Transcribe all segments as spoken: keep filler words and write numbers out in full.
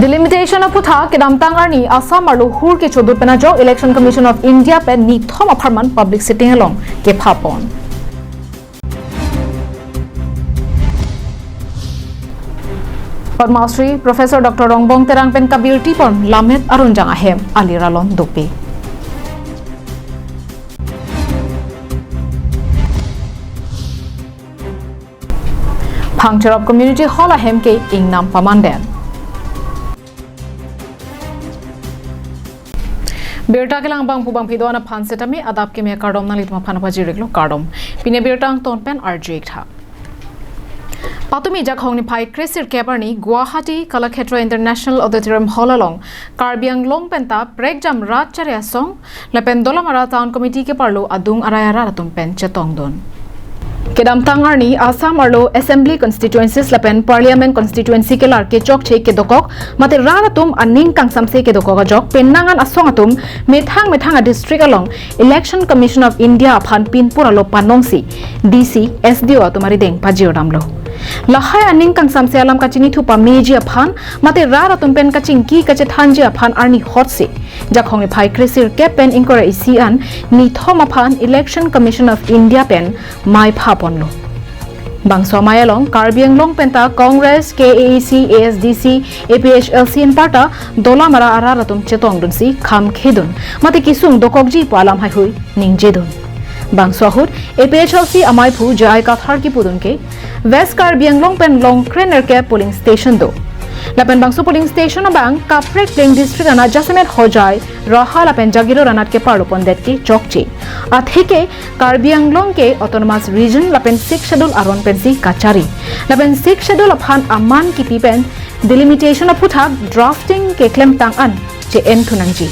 Delimitation aphuthak kedamtang arni Assam arlo hur kechodun pen ajok Election Commission of India pen nithom apharman public sitting along kepha pon. Padma Shri Professor Doctor Rongbong Terang pen kabirti pon Lammet Arunjang ahem aliralon dope. Phangcherop Community Hall ahem ke ingnam pamandet. Birta kelang bangphu bangphi do-an aphan setame adap keme kardom, nanglitum aphan pajir-iklo kardom. Pini abirta angton pen arju-ik tha. Patumi Jakhong niphai kre sirkep arni Guwahati Kalakshetra International Auditorium Hall along Karbi Anglong penta prekjam rat chari asong lapen Dolamara Town Committee keparlo adung arai arat atum pen chetongdun. Kedamtang arni Assam arlo Assembly Constituencies lapen Parliament Constituency kelar kechokche kedokok mate rat atum aning kangsamse kedokok ajok penang an asong atum methang methang a-district along Election Commission of India aphan pinpur alo panongsi D C, S D O atum arideng pajirdamlo. Lahai aning kangsamse alam kachinithu pameji aphan mate rat atum pen kachingki kachethanji aphan arni hotsi Jakhong niphai kre sirkep pen ingkoi ra isi an nithom aphan Election Commission of India pen mei pha ponlo. Bangso amei along Karbi Anglong penta Congress, K A A C, A S D C, A P H L C anparta Dolamara arat atum chetongdunsi kham khedun mate kesung dokokji pu alam haihui ningjedun. Bangso ahut A P H L C ameiphu J I Kathar kipudun ke West Karbi Anglong pen longkre nerkep polling station do. Lapen bangso polling station abang kaprek pleng district anat jasemet Hojai, Raha lapen Jagiroad anat keparlo pondet ke chokche. Atheke Karbi Anglong ke Autonomous Region lapen Sixth Schedule aron pensi kachari. Lapen Sixth Schedule aphan aman kipi pen delimitation aphuthak drafting keklemtang an che-enthu nangji.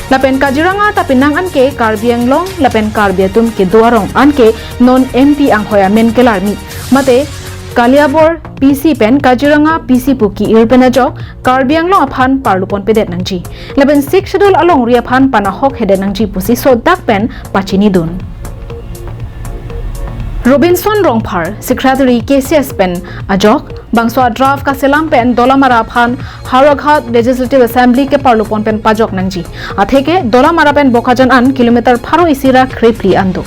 Lapen Kaziranga ta penang an ke Karbi Anglong lapen Karbi atum kedo arong an ke non M P anghoi amen kelarmi mate Kaliabor P C pen Kaziranga P C pu ki-ir pen ajok Karbi Anglong aphan parlo ponpedet nangji. Lapen Sixth Schedule alongri aphan panahok hedet nangji pusi sodak pen pachinidun. Robinson Rongphar, Secretary K C S pen ajok, bangso a-draft kaselam pen Dolamara aphan Howraghat Legislative Assembly keparlo pon pen pajok nangji. Atheke Dolamara pen Bokajan an kilometer pharo isi ra krephli an do.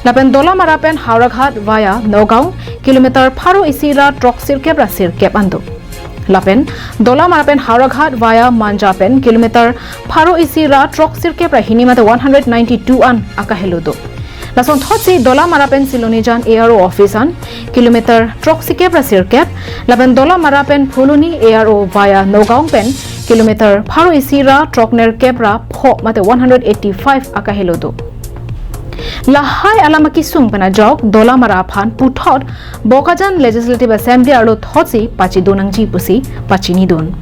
Lapen Dolamara pen Howraghat via Nagaon kilometer pharo isi ra throk sirkep ra sirkep an do. Lapen Dolamara pen Howraghat via Manja pen kilometer pharo isi ra throk sirkep ra hini mate one hundred ninety-two an akahelo do. Lason thotsi Dolamara pen Silonijan A R O office an kilometer throk sirkep ra sirkep, lapen Dolamara pen Phuloni A R O via Nagaon pen kilometer pharo isi ra throk nerkep ra pho mate one hundred eighty-five akahelo do. Lahai alam akesung pen ajok Dolamara aphan puthot Bokajan Legislative Assembly arlo thotsi pachidun nangji pusi pachinidun.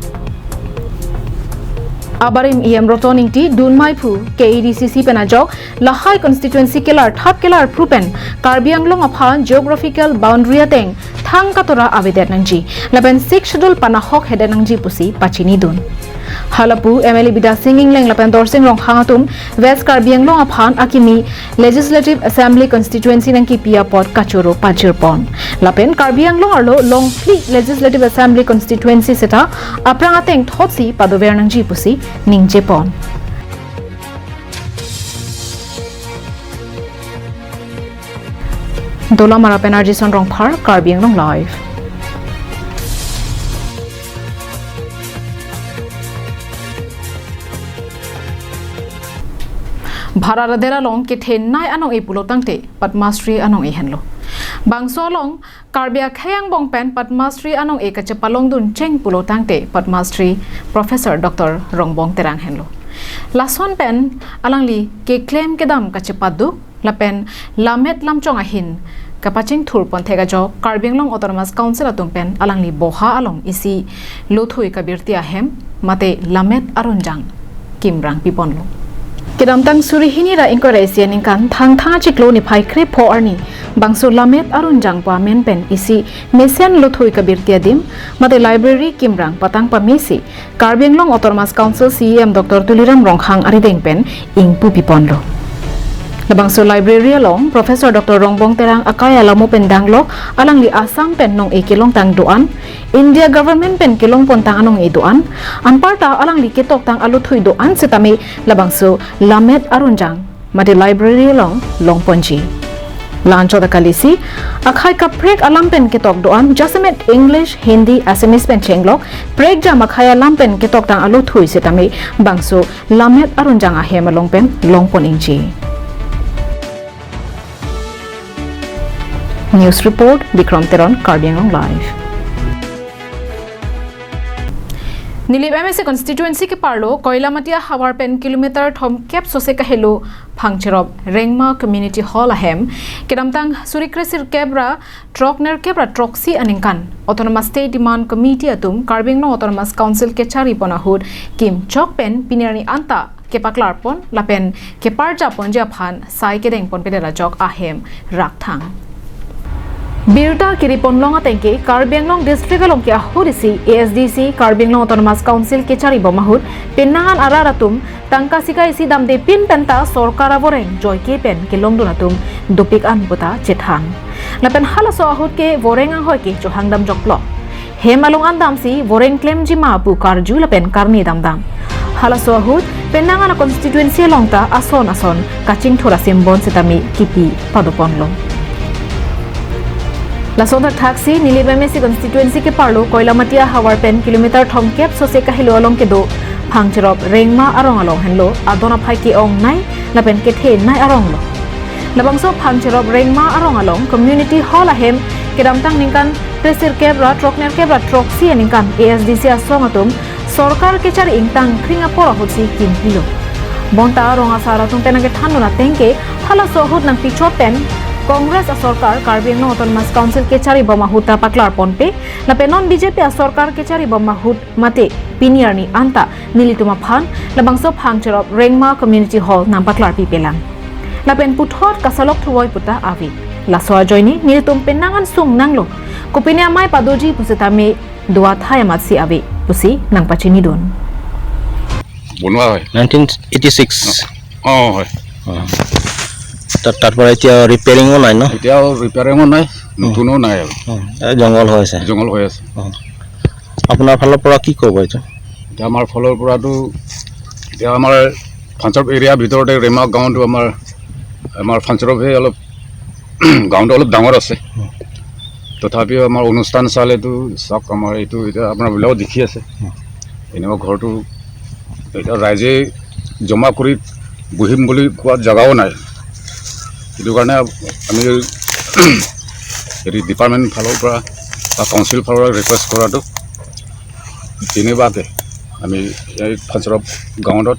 Abarim E M Roton Ingti dunmeiphu K A D C C pen ajok lahai constituency kelar thap kelar phru pen Karbi Anglong aphan geographical boundary ateng thang katora avedet nangji lapen Sixth Schedule panahok hedet nangji pusi pachinidun. Halapu M L A Bidya Sing Engleng lapen Dorsing Ronghang atum West Karbi Anglong aphan akimi Legislative Assembly Constituency nangkipi apot kachoro pajirpon. Lapen Karbi Anglong arlo longphli Legislative Assembly Constituency seta aphrang ateng thotsi padover nangji pusi ningjepon. Dolamara pen Arjison Rongphar, Karbi Anglong Live. Bharat adet along kethenei anong-e pulo tangte Padma Shri anong-e henlo. Bangso along Karbi akhei angbong pen Padma Shri anong-e kachepalongdun cheng pulo tangte Padma Shri Professor Doctor Rongbong Terang henlo. Lason pen alangli keklem kedam kachepaduk lapen lammet lamchong ahin kapachingthur ponthek ajok Karbi Anglong Autonomous Council atum pen alangli boha along isi lothui kabirti ahem mate Lammet Arunjang kimrang piponlo. Kedamtang suri hini ra ingkoi ra isi aningkan Thangthang achiklo niphai krepho arni bangso Lammet Arunjang pu amen pen isi mesen lothui kabirti adim mate library kimrang patang pamesi Karbi Anglong Autonomous Council C E M Doctor Tuliram Ronghang arideng pen ingpu piponlo. Labangso library along Professor Doctor Rongbong Terang akai alamo pen danglok alangli Assam pen nong-e kelongtang do-an, India government pen kelongpontang anong-e do-an, anparta alangli ketoktang alothui do-an setame labangso Lammet Arunjang mate library along longponji. La-anchot akalisi, akhei kaprek alam pen ketok do-an, jasemet English, Hindi, Assamese pen chenglok, prekjam akhei alam pen ketoktang alothui setame bangso Lammet Arunjang ahem along pen longpon-ingji. News report, Bikram Teron, Karbi Anglong Live. Nilip M A C constituency keparlo Koilamati ahavar pen kilometer thomkep sose kahelo Phangcherop Rengma Community Hall ahem kedamtang suri kresirkep ra throknerkep ra throksi aningkan Autonomous State Demand Committee atum Karbi Anglong Autonomous Council kecharipon ahut kimchok pen pini arni anta kepaklarpon lapen keparjaponji aphan sai kedengponpedet ajok ahem rakthang. Birta kiriponlong atengke Karbi Anglong District along ke ahut isi A S D C Karbi Anglong Autonomous Council kecharibom ahut penang an arat atum tangka sika isi damde pin penta sorkar avoreng joike pen kelongdun atum dopik an puta chethan. Lapen halaso ahut ke voreng anghoi ke chohangdam joklok. Hem along andamsi voreng klemji ma pu karju lapen karni damdam. Halaso ahut penang an a constituency along ta ason ason kachingthur asimbon setame kipi padoponlo. Lason thakthaksi Nilip M A C constituency keparlo Koilamati ahavar pen kilometer thomkep sose kahelo along kedo Phangcherop Rengma arong along henlo adon aphai ke-ongnei lapen kethenei arong lo. Labangso Phangcherop Rengma arong along Community Hall ahem kedamtang ningkan kresirkep ra throknerkep ra throksi aningkan A S D C asong atum sorkar kechari ingtang kring apor ahutsi kimpilo. Bonta rong asar atum pen nangkethandun atengke halaso ahut nangpichot pen Congress asorkar Karbi Anglong Autonomous Council kecharibom ahut ta paklarponpe lapen non B J P asorkar kecharibom ahut mate pini arni anta nelitum aphan labangso Phangcherop Rengma Community Hall nangpaklarpipelang. Lapen puthot kasalok thuvoi puta ave. Laso ajoine nelitum penang an sung nanglo. Kopine amei padoji pusitame do-an athai amatsi ave pusi nangpachinidun. বনোৱা হয়। Nineteen eighty six. অ, হয়। অ। তাত, তাৰ পৰা এতিয়া ৰিপেয়াৰিঙো নাই ন? এতিয়াও ৰিপেয়াৰিঙো নাই, অ। নতুনো নাই আৰু। অ, এই জংঘল হৈ আছে। জংঘল হৈ আছে। অ। আপোনাৰ ফালৰ পৰা কি ক'ব এইটো? এতিয়া আমাৰ ফালৰ পৰাতো, এতিয়া আমাৰ ফাংচৰপ এৰিয়াৰ ভিতৰতে ৰেমা গাঁৱটো আমাৰ, আমাৰ ফাংচৰপহে অলপ, গাঁৱটো অলপ ডাঙৰ আছে। তথাপিও আমাৰ অনুষ্ঠান চালেতো চাওক, আমাৰ এইটো এতিয়া আপোনাবিলাকেও দেখি আছে। এনেকুৱা ঘৰটো এতিয়া ৰাইজে জমা কৰি বহিম বুলি কোৱা জেগাও নাই। সেইটো কাৰণে আমি হেৰি ডিপাৰ্টমেণ্ট ফালৰ পৰা বা কাউন্সিল ফালৰ পৰা ৰিকুৱেষ্ট কৰাটো তেনেকুৱাকে আমি এই ফাংচৰপ গাঁৱত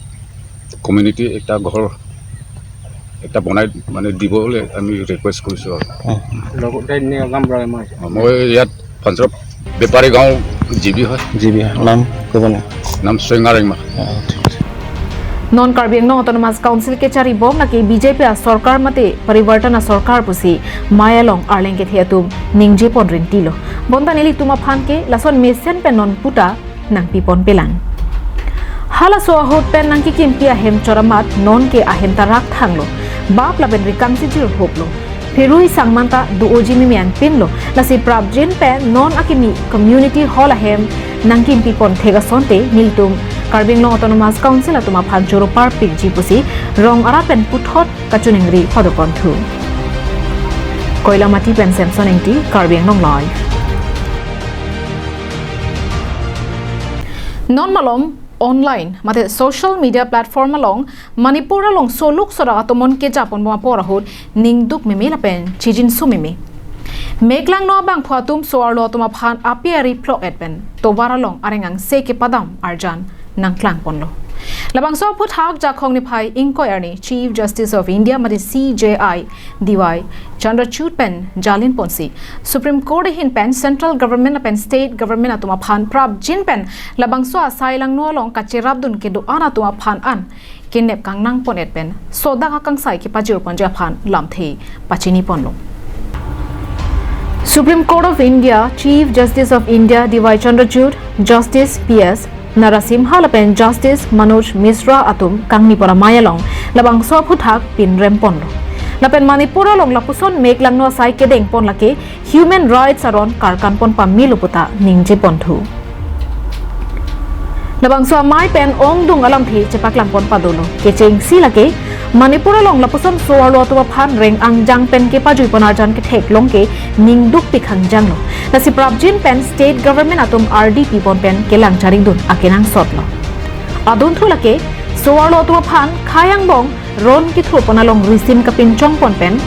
কমিউনিটি এটা ঘৰ এটা বনাই মানে দিবলৈ আমি ৰিকুৱেষ্ট কৰিছোঁ আৰু। লগতে নিয়ম গাম ৰয় মই। অ, মই ইয়াত ফাংচৰপ বেপাৰী গাঁও জি বি হয়। জি বি হয়। নাম ক'ব নে? নাম চৈঙা ৰেংমা। অ, ঠিক আছে। Non Karbi Anglong Autonomous Council kecharibom lake B J P asorkar mate parivartan asorkar pusi mei along arleng kethe atum ningjepon rintilo. Bonta nelitum aphan ke lason mesen pen non puta nangpiponpelang. Halaso ahut pen nangkikimpi ahem choramat non ke ahem ta rakthanglo. Bap lapen rikangsi jirhoplo. Phirui sangman ta do-oji mimi anpinlo. Lasi prapjin pen non akimi community hall ahem nangkimpipon thek asonte nelitum Karbi Anglong Autonomous Council atum aphan choro parpikji pusi rong arat pen puthot kachiningri padoponthu. Koilamati pen Samson Engti, Karbi Anglong Live. Non malom online mate social media platform along Manipur along soluk sorak atomon kejaponbom apor ahut ningduk meme lapen chijinso meme. Meklangno abangphu atum so-arlo atum aphan api ari phlok-et pen tovar along areng angse kepadam arjan nangklangponlo. Labangso aphuthak Jakhong niphai ingkoi arni Chief Justice of India mate C J I D Y Chandrachud pen jalinponsi Supreme Court ahin pen Central Government lapen State Government atum aphan prapjin pen labangso asai langno along kacherapdun kedo-an atum aphan an kenep kangnangpon-et pen sodak akangsai kepajirponji aphan lamthe pachiniponlo. Supreme Court of India Chief Justice of India D Y Chandrachud, Justice P S Narasimha lapen Justice Manoj Misra atum kangni pora mei along labangso aphuthak pinremponlo. Lapen Manipur along lapuson mek langno asai kedengpon lake human rights aron karkanpon pamelo puta ningjeponthu. Labangso amei pen ongdung alamthe chepaklangpon padolo. Kechengsi lake Manipur along lapuson so-arlo atum aphan reng angjang pen kepajuipon arjan ketheklong ke ningdukpik hangjanglo. Lasi prapjin pen state government atum ardi pipon pen kelang charlidun akenangsotlo. Adunthu lake so-arlo atum aphan khei angbong ron kethurpon along risim kapinchongpon pen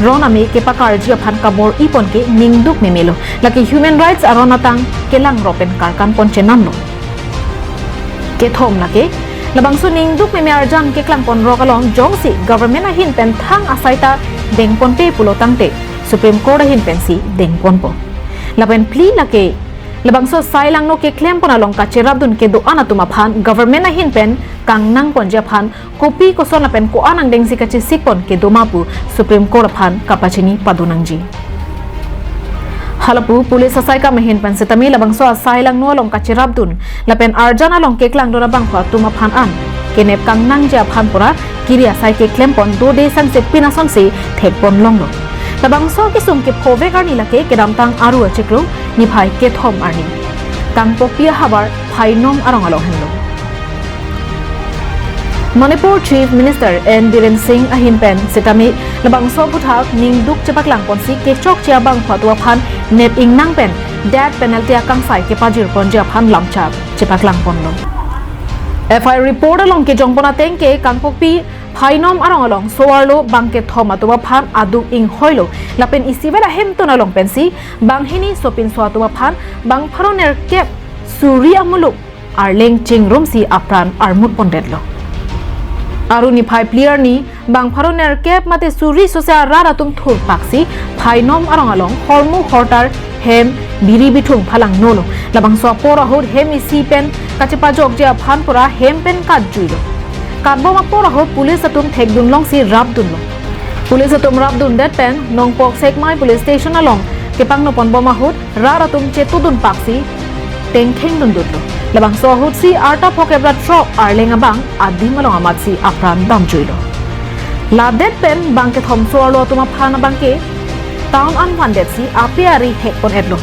ron ame kepakarji aphan kabor-ipon ke ningduk memelo. Lake human rights aron atang kelangrok pen karkanpon chenamlo. Kethom lake, labangso ningduk meme arjan keklangponrok along jongsi government ahin pen thang asai ta dengponpe pulo tangte Supreme Court ahin pensi dengponpo. Lapen phli lake, labangso sai langno keklempon along kacherapdun kedo-an atum aphan government ahin pen kangnangponji aphan kopi koson lapen ko-an angdengsi kachesikpon kedo ma pu Supreme Court aphan kapachini padonangji. Halapu police asai kam ahin pen setame labangso asai langno along kacherapdun lapen arjan along keklangdun abangphu atum aphan an kenep kangnangji aphan pura kiri asai keklempon dode sangse pin asonsi thekpon longlo. Labangso kesung kephovek arni lake kedamtang Aru achiklo niphai kethom arni Kangpokpi ahavar Phainom arong along henlo. Manipur Chief Minister N Biren Singh ahin pen setame labangso aphuthak ningduk chepaklangponsi kechokche abangphu atum aphan nep ingnang pen death penalty akangsai kepajirponji aphan lamchak chepaklangponlo. F I R report along kejongpon ateng ke Kangpokpi Phainom arong along so-arlo bang kethom atum aphan aduk inghoilo lapen isivet ahemtun along pensi banghini sopinso atum aphan bang pharo nerkep suri amuluk arleng chingrumsi apran armutpondetlo. Aru niphai phli arni bang pharo nerkep mate suri sose arat atum thurpaksi Phainom arong along hormu hortar hem biri bithung phalangnolo. Labangso apor ahut hem isi pen kachepajokji aphan pura hem pen katjuilo. Katbom apor ahut police atum thekdunlongsi rapdunlo. Police atum rapdundet pen Nongpok Sekmai Police Station along kepangnoponbom ahut rat atum chetudunpaksi tengthengdundutlo. Labangso ahutsi arta phokep ra throk arleng abang adim along amatsi apran damjuilo. Ladet pen bang kethom so-arlo atum aphan abangke town an vandetsi ape ari hekpon-etlo.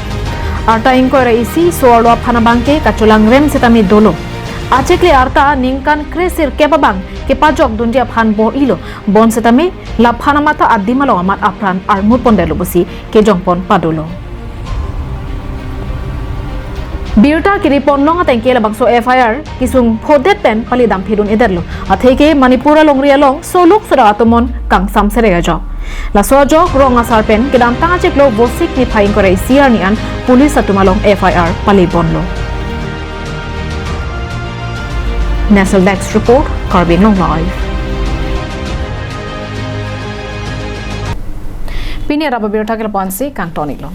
Arta ingkoi ra isi so-arlo aphan abangke kacholangrem setame dolo. Achekle arta ningkan kresirkep abang kepajokdunji aphan bor-ilo. Bonsetame laphan amat ta adim along amat apran armutpondetlo pusi kejongpon padolo. Birta kiriponlong ateng ke labangso F I R kesung phodet pen pali damphidun-edetlo. Atheke Manipur alongri along soluk sodak atum mon kangsam serek ajok. Laso ajok rong asar pen kedamtang achiklo Vosik niphai ingkoi ra isi arni an police atum along F I R paliponlo. National Desk Report, Karbi Anglong Live. Pini arap abirta ke lapu-ansi kangton-iklo.